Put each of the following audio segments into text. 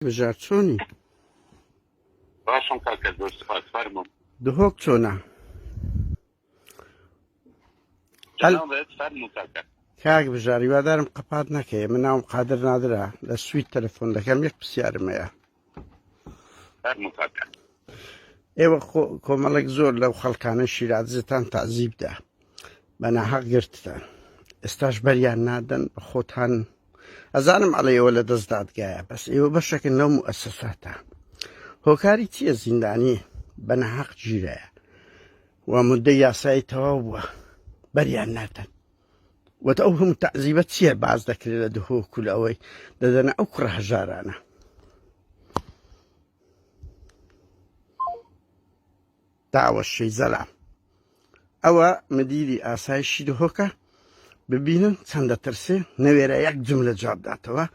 بژار چۆنی؟ باشم کاکە زۆر سپاس فەرموو. دهۆک چۆنە؟ جنابت فەرموو کاکە. کاک بژار هیوادارم قەپات نەکەی من ناوم قادر نادرە لە سوید تەلەفۆن دەکەم یەک پرسیارم هەیە. فەرموو کاکە. ئێوە کۆمەڵێک زۆر لەو خەڵکانە شیرازتان تەعزیب دا بە ناحەق گرتتان ئێستاش بەریان نادەن بە خۆتان ئەزانم ئەڵێ ئێوە لە دەست دادگایە بەس ئێوە بەشێکن لەو موئەسەساتە هۆکاری چییە زیندانی بە ناحەق گیرایە و مدەی یاسایی تەواو بووە بەریان نادەن وت ئەو هەموو تەعزیبە چییە باز دەکرێت لە دهۆک و لە ئەوەی دەدەنە ئەو کوڕە هەژارانە داوەشەی زەلام ئەوە مدیری ئاسایشی دهۆکە ببینن چەند دەترسێ نەوێرە یەک جملە جواب داتەوە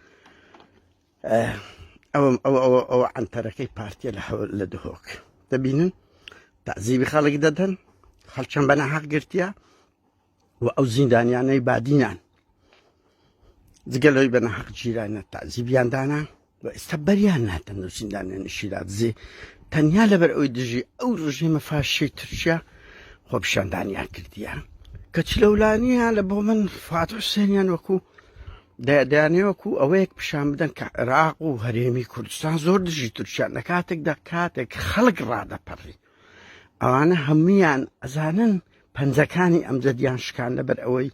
ئەوە ئەوە ئەوە ئەوە عەنتەرەکەی پارتیە لە لە دهۆک دەبینن تەعزیبی خەڵک دەدەن خەڵکیان بە ناحەق گرتیە و ئەو زیندانیانەی بادینان جگە لەوەی بە ناحەق گیرانە تەعزیبیان دانا و ئێستا بەریان ناتەن لەو زیندانیانە شیرادزێ تەنیا لەبەر ئەوی دژی ئەو ڕژێمە فاشی تورکیا خۆپیشاندانیان کردیە کەچ لەولانیان لە بۆ من فات حوسێنیان وەکو دەیانەوێ وەکو ئەوەیەک پیشان بدەن کە عێراق و هەرێمی کوردستان زۆر دژی تورکیان لە کاتێکدا کاتێک خەڵک ڕادەپەڕی ئەوانە هەمویان ئەزانن پەنجەکانی ئەمجەدیان شکان لەبەر ئەوەی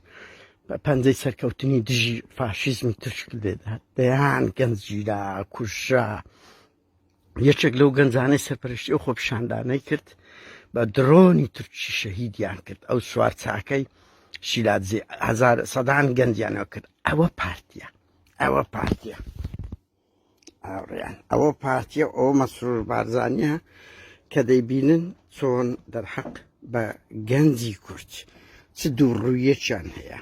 پەنجەی سەرکەوتنی دژی فاشیزمی تورک لێدا دەیان گەنج گیرا کوژرا یەکێک لەو گەنجانەی سەرپەرشتی ئەو خۆپیشاندانەی کرد بە درۆنی تورکی شەهیدیان کرد ئەو سوار چاکەی شیلادزێ هزار سەدان گەنجیانەوە کرد ئەوە پارتیە ئەوە پارتیە ئاڕیان ئەوە پارتیە ئەو مەسرور بارزانە کە دەیبینن چۆن دەرحەق بە گەنجی کورد چ دوو ڕوویەکیان هەیە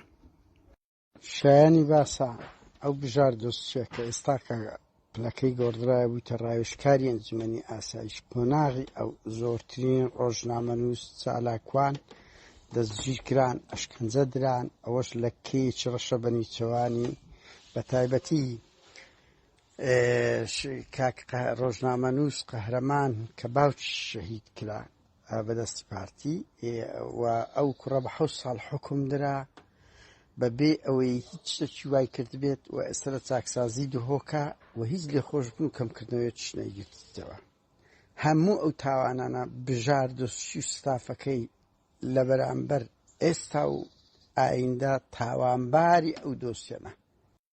شایانی باسە ئەو بژار دۆسچیە کە ئێستا کە پلەکەی گۆڕدرایە بوویتە ڕاوێژکاری ئەنجومەنی ئاسایش قۆناغی ئەو زۆرترین ڕۆژنامەنووس چالاکوان دەستگیرکران ئەشکەنجە دران ئەوەش لە کەیەکی ڕەشە بە نیچەوانی بە تایبەتی کاک ڕۆژنامەنووس قەهرەمان کە باوکی شەهید کرا بەدەستی پارتی و ئەو کوڕە بە حەوت ساڵ حکوم درا بەبێ ئەوەی هیچ شتێکی وای کردبێت و ئێستا لە چاکسازی دهۆکە و هیچ لێخۆشبوون و کەمکردنەوەیەکیش نەیگرتیتەوە. هەموو ئەو تاوانانە بژار دۆسچی و ستافەکەی لە بەرامبەر ئێستا و ئایندە تاوانباری ئەو دۆسیەنە.